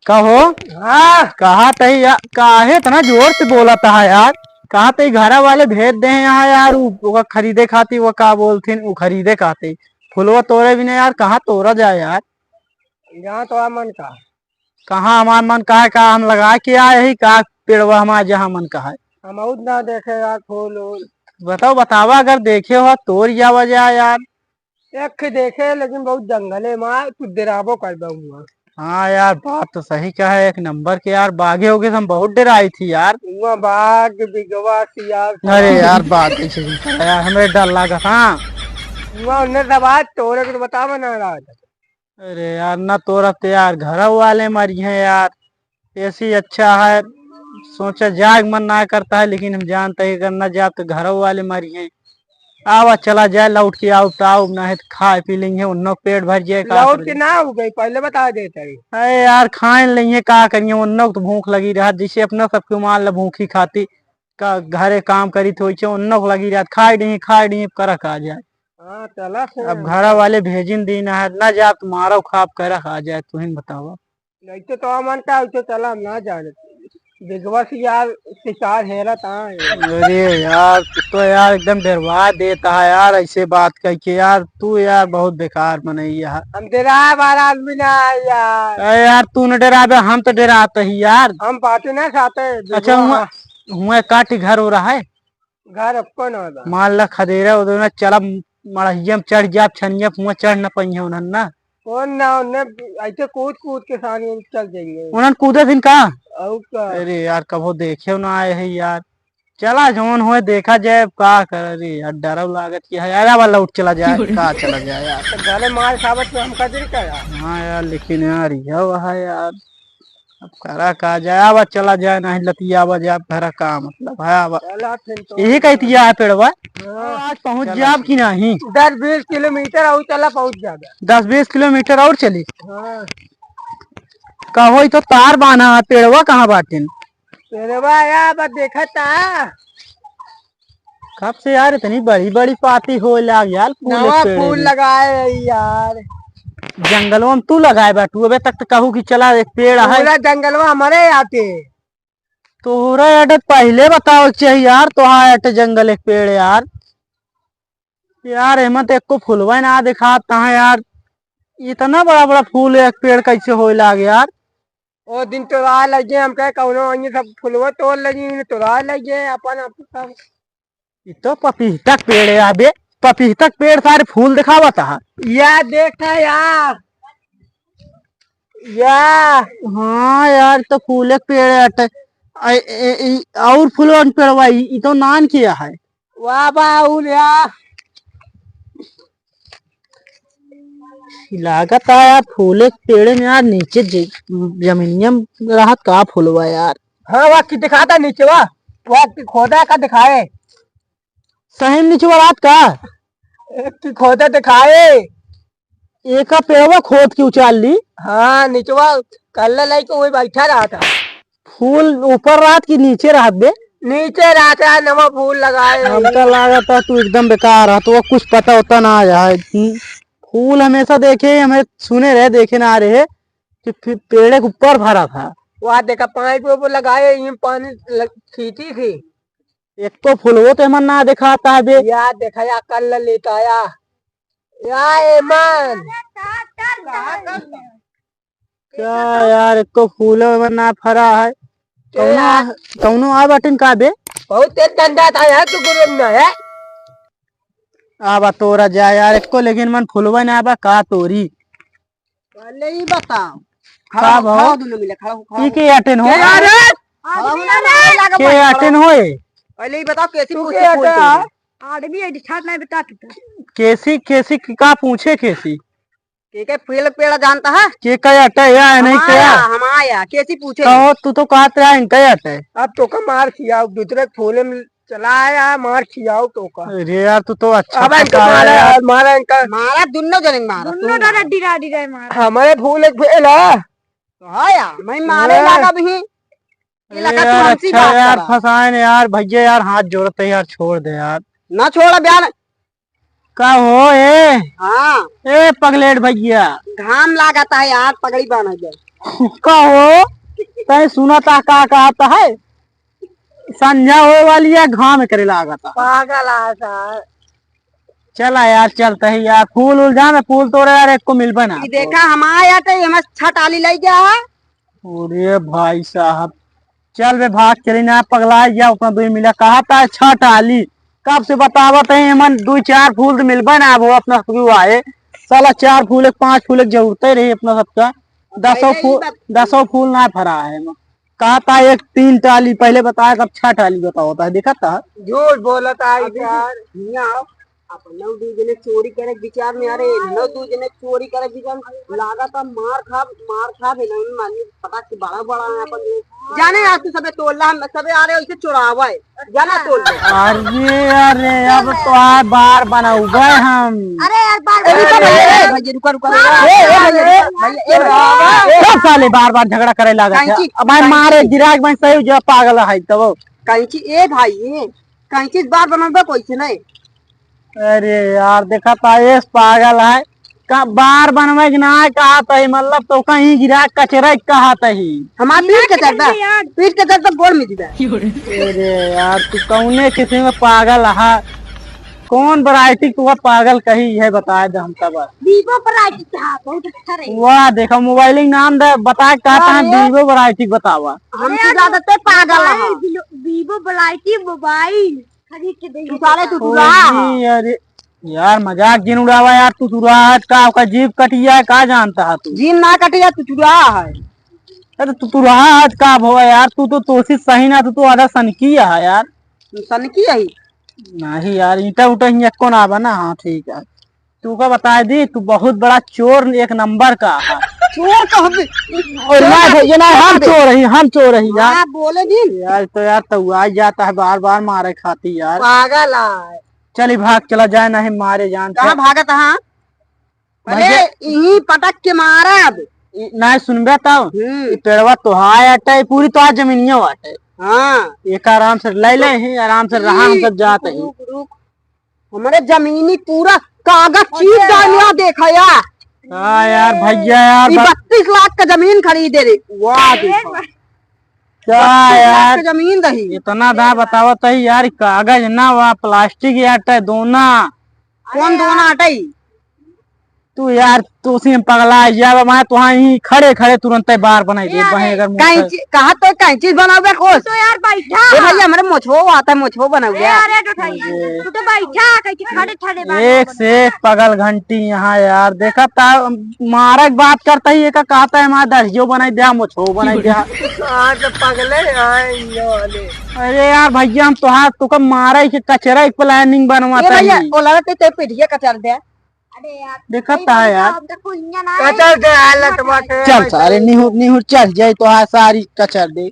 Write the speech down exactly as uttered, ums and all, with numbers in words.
कहो। हाँ। कहा तई या-, काहे इतना जोर से बोलत है यार? कहा तई घरा वाले भेज दे हैं यहाँ यार, उ, ओका खरीदे खाती, वो का बोलथिन, उ खरीदे खाती। फुलवा तोरे बिना यार, कहाँ तोरा जाए यार? जहाँ तोरा मन का। कहाँ हमार मन का है, का हम लगा के आए ही, का पेड़वा हमार जहाँ मन का है? हम और ना देखे यार फूल वूल। बताओ, बतावा, अगर देखे हो तोर जावा जाए यार। एक ठे देखे, लेकिन बहुत जंगल है, मार तू डेराबो कर दऊंगा। हाँ यार, बात तो सही कहा है, एक नंबर के यार, बाघे होगे से हम बहुत डेराई थी यार। वहाँ बाघ, बिगवा, सियार, अरे यार, बाघ कैसे जीता है यार, हमें डर लगा था। वहाँ उन्हें दबा तोरे को तो बतावा ना रहा था। अरे यार, ना तोरा तो यार, घर वाले मरी हैं यार, ऐसी अच्छा है, सोचा जाए मन ना करता है, लेकिन हम जानते हैं अगर ना जाब तो घर वाले मरी हैं। आवा, चला जाए, लौट के आउब तो आउब, नाहीं तो खाए पी लेंगे, उन्नो पेट भर जाए, का लौट करे? के ना हो गई, पहले बता देता है। अरे यार, खाए लेंगे, का करिए, उन्नो तो भूख लगी रहा, जैसे अपना सबके मान ला भूखी खाती, का घरे काम करी थी, वैसे उन्नो को लगी रहा, खाए नहीं, खाए नहीं, करा का जाए। हाँ, चला फिर। अब घर वाले भेजिन दीन है, ना जाब तो मारो खाब, करा का जाए, तुहिन बतावा। नहीं तो, तो मन का, तो चला, हम ना जाने। बिगवा से यार, शिकार हेरा था। अरे यार, तू तो यार एकदम डरवा देता है यार, ऐसे बात कह के यार, तू यार बहुत बेकार मनई है। हम डेराए वाला आदमी ना है यार। अरे यार, तू न डेराबे, हम तो डेराते ही यार। हम बातें ना खाते, अच्छा, बिगवा हुआ, है। हुआ काटी घर हो रहा है? घर अब कौन होगा? मान ला खदेरा उदरा चला, मड़हिया में चढ़ जाब, छनिया फुआ चढ़ न पइहे उन्हन ना। कौन ना, उन्हें ऐसे कूद कूद के सामने चल जाएंगे। उन्हन कूदे दिन का? और का? अरे यार, कभो देखे ना आए है यार। चला जौन होए देखा जाए, अब का कर। अरे यार, डरो लागत की है यार, अब लौट चला जाए, का चला जाए यार। तो घरे मार खावत में हमका दिल का यार। हाँ यार, लेकिन यार, यह वह है यार। अब करा का जाए, आवा चला जाए, नहीं लतियावा जाए, अब घरा का मतलब है, आवा। चला फिर तो। यही कहती है पेड़वा। हाँ। आज पहुँच चला जाब फिर। कि नहीं? दस बीस किलोमीटर और चला, पहुँच जाबे। दस बीस किलोमीटर और चली? हाँ। कहो, ई तो तार बान्हा है, पेड़वा कहाँ बाटिन? पेड़वा या बस देखा था। कब से यार इतनी बड़ी बड़ी पाती होए लाग यार, फूल नवा एक पेड़ फूल में। लगाए रही यार। जंगलवा में तू लगाए बाटू, अबे तक तो कहू कि चला एक पेड़ है। पूरा जंगलवा हमारे आते। तोहरा अटे पहले बतावे के चाहिए यार, तोहार अटे जंगल एक पेड़ यार। यार, एमा तो एको फुलवा ना दिखात है यार। इतना बड़ा बड़ा फूल एक पेड़ कैसे होए लाग यार? ओ दिन तोरा लगे, हम कहे कौनो आइए सब फुलवा तोड़ लगी, तोरा लगे अपन, अपन सब। इ तो पपीता के पेड़ है अबे, पपीता के पेड़ सारे फूल दिखावत है। या देखा या, या। हाँ यार, तो फूले के पेड़ है अटे। आ, ए, ए, ई और फूलन पेड़वा, ई, ई तो नान किया है। वाह, वाह, और या। लागत है यार, फूले के पेड़े में यार, नीचे जे-, जमीनिया में रहत का फूलवा यार। हाँ, वाह, की दिखाता नीचे, वाह, वाह, की खोदा का दिखाए। सही में निचवा रहत का? एक की खोदा दिखाए। एका पेड़वा खोद के उचाल ली। हाँ, निचवा कल्ला लाइके वही बैठा रहा था। फूल ऊपर रहत कि नीचे रहत बे? नीचे रहत है, नवा फूल लगाए। हमका लागत है तू एकदम बेकार है, तो कुछ पता होता ना है। हम्म, फूल हमेशा देखे, हमें सुने रहे, देखे ना रहे कि फि-, पेड़े के ऊपर भरा था। वहाँ देखा, पाइप वो लगाए, ये पानी लग-, खींची थी। एको फुलवो तो एमन ना देखाता है बे। या देखा, या कल लेता या। या एमन। का यार, एको फूलो एमन ना फरा है। ए कौनो यार। आ, कौनो आ बाटिन का बे? बहुत तेज धंधा था यार, तू गुरु में है। आबा तोरा जा यार, एको लेकिन मन फुलवा ना बा का तोरी। पहले ही बताओ। का खड़ा हो, भाव? खड़ा हो, दोनों मिले, खड़ा हो, खड़ा ई हो। के अटेन हो? के यार? खड़ा हो, खड़ा हो, लगा के भाई, खड़ा अटेन हो। होए? पहले ही बताओ, कैसी तू पूछे के फूल अटा? तोड़े? आदमी है, दिखात नहीं बता तू तो। कैसी, कैसी की का पूछे कैसी? के के फूल पेड़ जानता है? के का अटा या है नहीं हमारा, क्या? हमारा, कैसी पूछे? कहो, तू तो कहत रहा इनका अटा है। अब तो का मार खियाओ, दूसरे फूले में चला आया, मार खियाओ तो का। अरे यार, तू तो अच्छा अब इनका फंसाया मारा यार। यार, मारा इनका। मारा, दोनों जने मारा, दोनों तू दादा मारा। डिरा डिरा मारा। हमारे फूल एक फेल है। तो हाँ यार, मैं मारे हाँ। लगा भी। ये अरे लगा तू यार, हमसे अच्छा बात यार, करा। फंसाए ने यार, भैया यार, हाथ जोड़ते यार, छोड़ दे यार। ना छोड़ अब यार। का हो ए? हाँ। ए पगलेट भैया। घाम लागता है यार, पगड़ी बांध दे। कहो, तैं सुनत हा का कहत है? संझा होए वाली है, घाम करे लागत है। पागल है सर। चला यार, चलत ही यार, फूल उल जामे, फूल तोड़े यार, एक को मिलबे ना। ई देखा, हमारे यहाँ तो ये मस्त छह टाली लइ गया है। अरे भाई साहब, चल बे, भाग चली ना, पगला गया अपना दुई मिला। कहा था छह टाली, कब से बतावत है, हमन दुई चार फूल तो मिलबे ना, वो अपना क्यों आए। साला चार फूल एक, पाँच फूल एक जरूरत ही रही अपना सबका। दसों पहले ही फूल, बत- दसों फूल ना फरा है। कहा था एक तीन टाली पहले बताया, तब छह टाली बतावत है, देखा था। झूठ बोलत है अभी यार। हियाँ आओ, अपन लोग दू जने चोरी करे के विचार में, अरे इन लोग दू जने चोरी करे के विचार में, लागत है मार खा, मार खा भी नहीं मानी, पता कि बड़ा बड़ा है अपन लोग। जाने यार तू सबे तोड़ला, हम सबे आ रहे इसे चुरावे, जाना तोड़ ले। अरे, अरे, अब तो आ बार बनाऊबे हम। अरे यार, बार ए, रुका भैया, ए, भैया, रुका, रुका, रुका। ए, ए, भैया, ए, भैया, ए, भैया। ए, साले बार बार झगड़ा करे लागत है। कैंची, अब मैं कैंची। मारे गिराक, मैं सही जो पागल है तब। कैंची, ए भाई, ए, कैंची बार बनबे कैसे नहीं? अरे यार, देखा था, ये पागल है। का बार बनवे के ना कहत ही, मतलब तो कहीं गिरा कचरा कहत ही। हमार पीठ के दर्द, पीठ के दर्द गोड़ में दिबा। अरे यार, तू कौने किस्म में पागल है? कौन वैरायटी तू पागल कही है, बता दे हम तब। वीवो वैरायटी का बहुत अच्छा रही। वाह, देखो मोबाइल के नाम दे, बता कहता है, अरे। वीवो वैरायटी बतावा। हमसे ज्यादा ते पागल है। वीवो वैरायटी मोबाइल खरीद के देंगे तू साले, तू ओ दुल्हा। जी, अरे यार, मजाक जिन उड़ावा यार, तू तुरहा है का, ओका जीभ कटिया है का, जानता है तू? जीभ ना कटिया, तू तुरहा है। अरे तू तुरहा है का भवा यार, तू तो तोसी सही ना, तू तो आधा सनकी है यार। तू सनकी है? नहीं यार, ईंटा उटा ही एको ना बना। हाँ ठीक है, तू का बता दी, तू बहुत बड़ा चोर एक नंबर का है। चोर का हम और ना भैया ना, हम चोर ही, हम चोर ही यार। हाँ, बोले नहीं। यार तो यार, तू आ जाता है बार बार मारे खाती यार। पागल है। चली भाग, चला जाए, नहीं मारे जान कहाँ से। भागत हाँ? भैया। अरे, यहीं पटक के मारब। ई, नहीं सुनबे तब। हम्म। ई पेड़वा तोहार आटे, ई पूरी तोहार जमीनिया आटे। हाँ। एक आराम से ले ले ही, आराम से रहा, हम सब जाते ही। रुक, रुक। हमरे जमीनी पूरा कागज चीर डालिया, देखा या। हाँ यार, भैया यार, ई बा- बत्तीस लाख का जमीन खरीदे रे। वाह, देखा। का बत्तीस लाख यार? का जमीन रही। इतना दा बतावत ही यार, कागज ना वा, प्लास्टिक या आटे, दोना। कौन दोना आटे? तू यार, तू सी पगला यार, मैं तो हाँ ही खड़े खड़े तुरंत बार बनाई दे, ए, अरे, वहीं अगर मुंह कैंची, कहा तो कैंची बनावे कुछ? तो यार बैठा। ए भैया, हमरे मोछो आता है, मोछो बनावे। ए, अरे, तो भाई, अरे। तू तो बैठा, कैसे खड़े खड़े बार एक बनावे। से एक पगल घंटी यहाँ यार, देखा ता मारा के बात करता ही, एका कहता है, हमारा दढ़ियो बनाई दे, मोछो बनाई दे। आज पगले आए ये वाले। अरे यार भैया, हम तोहार, तुका मारा के कचरा एक प्लानिंग बनवाता ए भैया, ही। ओ लगा ते, ते पीढ़िया कचर दे। अरे यार, देखत नहीं, है नहीं, यार। हम तो कोई हियां ना कचर दे, हालत बाटे। चल सारे निहुर, निहुर चल जाए तो हाँ सारी कचर दे।